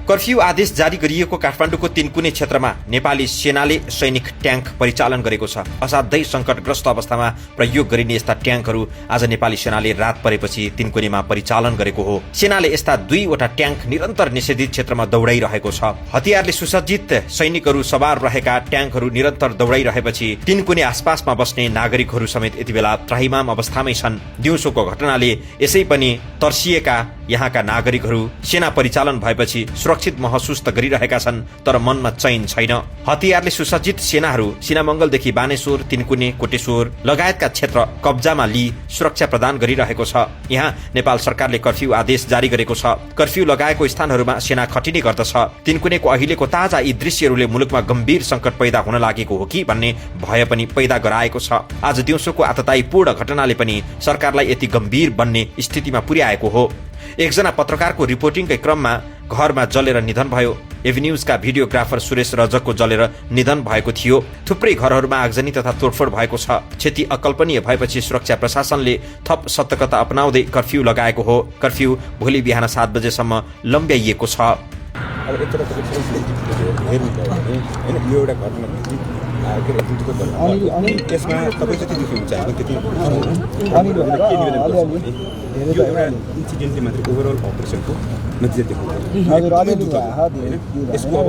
Curfew आदेश जारी गरिएको काठमाडौँको तीनकुने क्षेत्रमा नेपाली सेनाले सैनिक ट्याङ्क परिचालन गरेको छ। असाध्यै संकटग्रस्त अवस्थामा प्रयोग गरिने यस्ता ट्याङ्कहरू आज नेपाली सेनाले रात परेपछि तीनकुनेमा परिचालन गरेको हो। सेनाले यस्ता 2वटा ट्याङ्क निरन्तर निषेधित क्षेत्रमा दौडाइरहेको छ। हतियारले सुसज्जित सैनिकहरू सवार रहेका ट्याङ्कहरू निरन्तर दौडाइरहेपछि तीनकुने आसपासमा बस्ने नागरिकहरू समेत यति बेला त्राहिमाम अवस्थामै छन्। दिउँसोको घटनाले यसै पनि तर्सिएका यहाँका नागरिकहरू सेना परिचालन भएपछि सुरक्षित महसुस त गरिरहेका छन्, तर मनमा चैन छैन। हतियारले सुसज्जित सेनाहरू सिनामंगलदेखि बानेश्वर, तीनकुने, कोटेश्वर लगायतका क्षेत्र कब्जामा लिई सुरक्षा प्रदान गरिरहेको छ। यहाँ नेपाल सरकारले कर्फ्यू आदेश जारी गरेको छ। कर्फ्यू लगाएको स्थानहरूमा सेना खटिने गर्दछ। तीनकुनेको अहिलेको ताजा यी दृश्यहरूले मुलुकमा गम्भीर संकट पैदा हुन लागेको हो कि भन्ने भय पनि पैदा गराएको छ। आज दिउँसोको आततायीपूर्ण घटनाले पनि सरकारलाई यति गम्भीर बन्ने स्थितिमा पुर्याएको हो। एकजना पत्रकारको रिपोर्टिङकै क्रममा घरमा जलेर निधन भयो। एभिन्यूजका भिडियोग्राफर सुरेश रजकको जलेर निधन भएको थियो। थुप्रै घरहरूमा आगजनी तथा तोडफोड भएको छ। क्षति अकल्पनीय भएपछि सुरक्षा प्रशासनले थप सतर्कता अपनाउँदै कर्फ्यू लगाएको हो। कर्फ्यू भोलि बिहान 7 बजेसम्म लम्ब्याइएको छ। अब एकपल्ट हेर्नु यो एउटा घटना त्यसमा तपाईँ जति दुःखी हुन्छ हामी त्यति यो एउटा इन्सिडेन्टले मात्रै ओभरअल अपरेसनको नतिजा देखाउँछ। यसको अब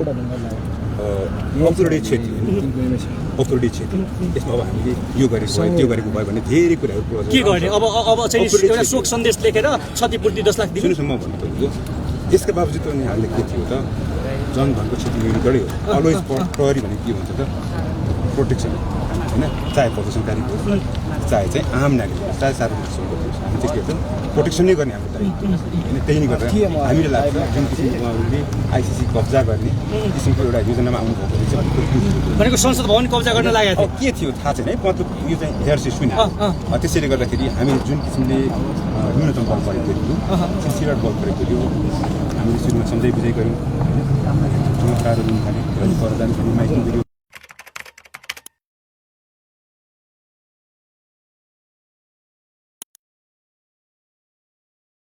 अथोरिटी क्षेत्र यसमा अब हामीले यो गरेको भयो त्यो गरेको भयो भने धेरै कुराहरू के गर्ने। अब चाहिँ एउटा शोक सन्देश लेखेर क्षतिपूर्ति 10 लाख दिनु। सुन्नुहोस्, म भन्नु तपाईँको यसका बावजुद पनि हामीले के थियो त जनधनको क्षति हुनुपऱ्यो। अलवेज प्रहरी भने के भन्छ त प्रोटेक्सन होइन, चाहे प्रदर्शनकारी होस् चाहे चाहिँ आम नागरिक होस् चाहे सार्वजनिक सङ्कट होस्, हामी चाहिँ के भन्छ प्रोटेक्सन नै गर्ने हाम्रो दायित्व होइन। त्यही नै गर्दा हामीले लाग्छ जुन किसिमको उहाँहरूले आइसिसी कब्जा गर्ने किसिमको एउटा योजनामा आउनुभएको रहेछ भनेको संसद भवन कब्जा गर्न लागेको थियो। के थियो थाहा छैन है, मतलब यो चाहिँ हेर्से सुने। त्यसैले गर्दाखेरि हामी जुन किसिमले न्यूनतम बल प्रयोग गरियो, सिसिआर बल प्रयोग गरियो, हामीले सुरुमा सम्झाइ बुझाइ गऱ्यौँ, चुनाव लिनु थाल्यो, परदान माइकिङ गरियो।